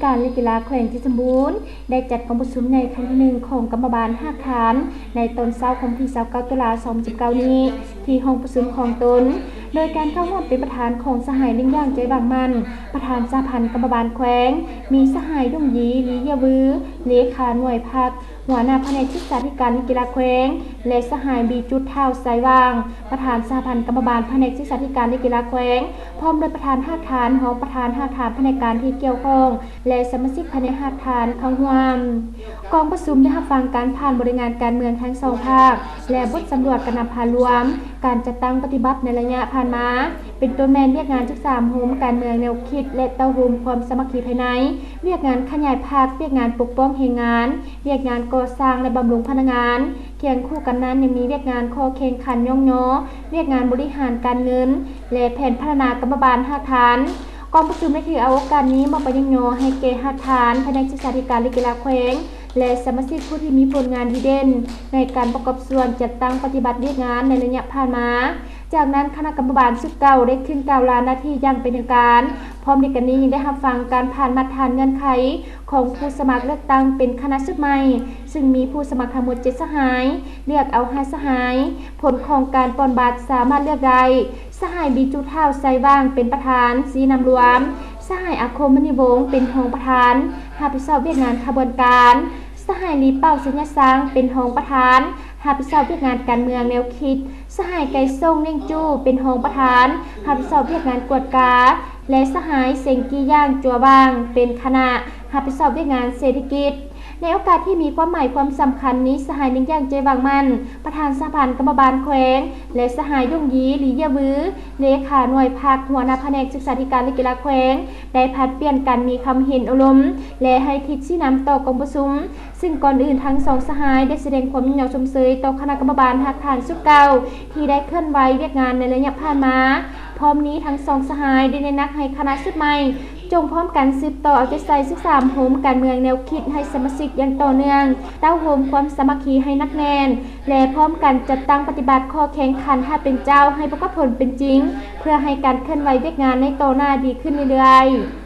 ການ ແລະ ກິລາແຂວງໄຊສົມບູນ ໄດ້ຈັດກອງປະຊຸມໃຫຍ່ຄັ້ງທີໜຶ່ງ ຂອງກຳມະບານຮາກຖານ ໃນຕອນເຊົ້າຂອງວັນທີຊາວເກົ້າ ຕຸລາ ສອງພັນສິບເກົ້ານີ້ ທີ່ຫ້ອງປະຊຸມຂອງຕົນ, ໂດຍການເຂົ້າຮ່ວມເປັນປະທານຂອງສະຫາຍ ລິງຢາງ ໃຈຫວັງໝັ້ນ ປະທານສະຫະພັນກຳມະບານແຂວງ, ມີສະຫາຍ ດົງຢີ ລີເຢວື ເລຂາໜ່ວຍພັກ, ຫົວໜ້າພະແນກສຶກສາທິການ ແລະ ກິລາແຂວງ ແລະ ສະຫາຍ ບີຈຸດ ທ້າວ ໄຊຫວ່າງ ປະທານສະຫະພັນກຳມະບານພະແນກສຶກສາທິການ ແລະ ກິລາແຂວງ, ພ້ອມດ້ວຍປະທານຮາກຖານ, ຮອງປະທານຮາກຖານພະແນກການທີ່ກ່ຽວຂ້ອງ ແລະ ສະມາຊິກພາຍໃນຮາກຖານເຂົ້າຮ່ວມ. ກອງປະຊຸມໄດ້ຮັບຟັງການຜ່ານບໍລິງານການເມືອງທັງສອງພາກ ແລະ ບົດສຳຫຼວດການນຳພາລວມ ການຈັດຕັ້ງປະຕິບັດໃນໄລຍະຜ່ານມາ, ເປັນຕົ້ນແມ່ນວຽກງານສຶກສາອົບຮົມການເມືອງແນວຄິດ ແລະ ເຕົ້າໂຮມຄວາມສາມັກຄີພາຍໃນ, ວຽກງານຂະຫຍາຍພັກ, ວຽກງານປົກປ້ອງແຮງງານ, ວຽກງານກໍ່ສ້າງ ແລະ ບຳລຸງພະນັກງານ, ຄຽງຄູ່ກັນນັ້ນຍັງມີວຽກງານຂໍ້ແຂ່ງຂັນຍ້ອງຍໍ, ວຽກງານບໍລິຫານການເງິນ ແລະ ແຜນພັດທະນາກຳມະບານຮາກຖານ. ກອງປະຊຸມໄດ້ຖືເອົາໂອກາດນີ້ມອບໃບຍ້ອງຍໍໃຫ້ແກ່ຮາກຖານພະແນກສຶກສາທິການ ແລະ ກິລາແຂວງ ແລະ ສະມາຊິກຜູ້ທີ່ມີຜົນງານດີເດັ່ນໃນການປະກອບສ່ວນຈັດຕັ້ງປະຕິບັດວຽກງານໃນໄລຍະຜ່ານມາ. ຈາກນັ້ນຄະນະກຳມະບານຊຸດເກົ່າໄດ້ຂຶ້ນກ່າວລາໜ້າທີ່ຢ່າງເປັນທາງການ, ພ້ອມດຽວກັນນີ້ຍັງໄດ້ຮັບຟັງການຜ່ານມາດຖານເງື່ອນໄຂຂອງຜູ້ສະໝັກເລືອກຕັ້ງເປັນຄະນະຊຸດໃໝ່, ຊຶ່ງມີຜູ້ສະໝັກທັງໝົດເຈັດສະຫາຍ, ເລືອກເອົາຫ້າສະຫາຍ, ຜົນຂອງການປ່ອນບັດສາມາດເລືອກໄດ້ ສະຫາຍ ບີຈຸດ ທ້າວ ໄຊຫວ່າງ ເປັນປະທານຊີ້ນຳລວມ, ສະຫາຍ ອາຄົມ ມະນີວົງ ເປັນຮອງປະທານ ຮັບຜິດຊອບວຽກງານຂະບວນການ, ສະຫາຍ ລີເປົາ ໄຊຍະສັງ ເປັນຮອງປະທານ ຮັບຜິດຊອບວຽກງານການເມືອງແນວຄິດ, ສະຫາຍ ໄກສົງ ເໜັງຈູ ເປັນຮອງປະທານ ຮັບຜິດຊອບວຽກງານກວດກາ ແລະ ສະຫາຍ ເສັງກີຢາງ ຈົວຫວ່າງ ເປັນຄະນະຮັບຜິດຊອບວຽກງານເສດຖະກິດ. ໃນໂອກາດທີ່ມີຄວາມໝາຍຄວາມສຳຄັນນີ້, ສະຫາຍ ລິງຢາງ ເຈຫວັງໝັ້ນ ປະທານສະຫະພັນກຳມະບານແຂວງ ແລະ ສະຫາຍ ດົງຢີ ລີເຢວື ເລຂາໜ່ວຍພັກ ຫົວໜ້າພະແນກສຶກສາທິການ ແລະ ກິລາແຂວງ ໄດ້ຜັດປ່ຽນກັນມີຄຳເຫັນໂອ້ລົມ ແລະ ໃຫ້ທິດຊີ້ນຳຕໍ່ກອງປະຊຸມ, ຊຶ່ງກ່ອນອື່ນທັງສອງສະຫາຍໄດ້ສະແດງຄວາມຍິນຍອມຊົມເຊີຍຕໍ່ຄະນະກຳມະບານຮາກຖານຊຸດເກົ່າ ທີ່ໄດ້ເຄື່ອນໄຫວວຽກງານໃນໄລຍະຜ່ານມາ. ພ້ອມນີ້ທັງສອງສະຫາຍໄດ້ເນັ້ນໜັກໃຫ້ຄະນະຊຸດໃໝ່ ຈົ່ງພ້ອມກັນສືບຕໍ່ເອົາໃຈໃສ່ສຶກສາອົບຮົມການເມືອງແນວຄິດໃຫ້ສະມາຊິກຢ່າງຕໍ່ເນື່ອງ, ເຕົ້າໂຮມຄວາມສາມັກຄີໃຫ້ໜັກແໜ້ນ ແລະ ພ້ອມກັນຈັດຕັ້ງປະຕິບັດຂໍ້ແຂ່ງຂັນຖ້າເປັນເຈົ້າໃຫ້ປາກົດຜົນເປັນຈິງ, ເພື່ອໃຫ້ການເຄື່ອນໄຫວວຽກງານໃນຕໍ່ໜ້າດີຂຶ້ນເລື້ອຍໆ.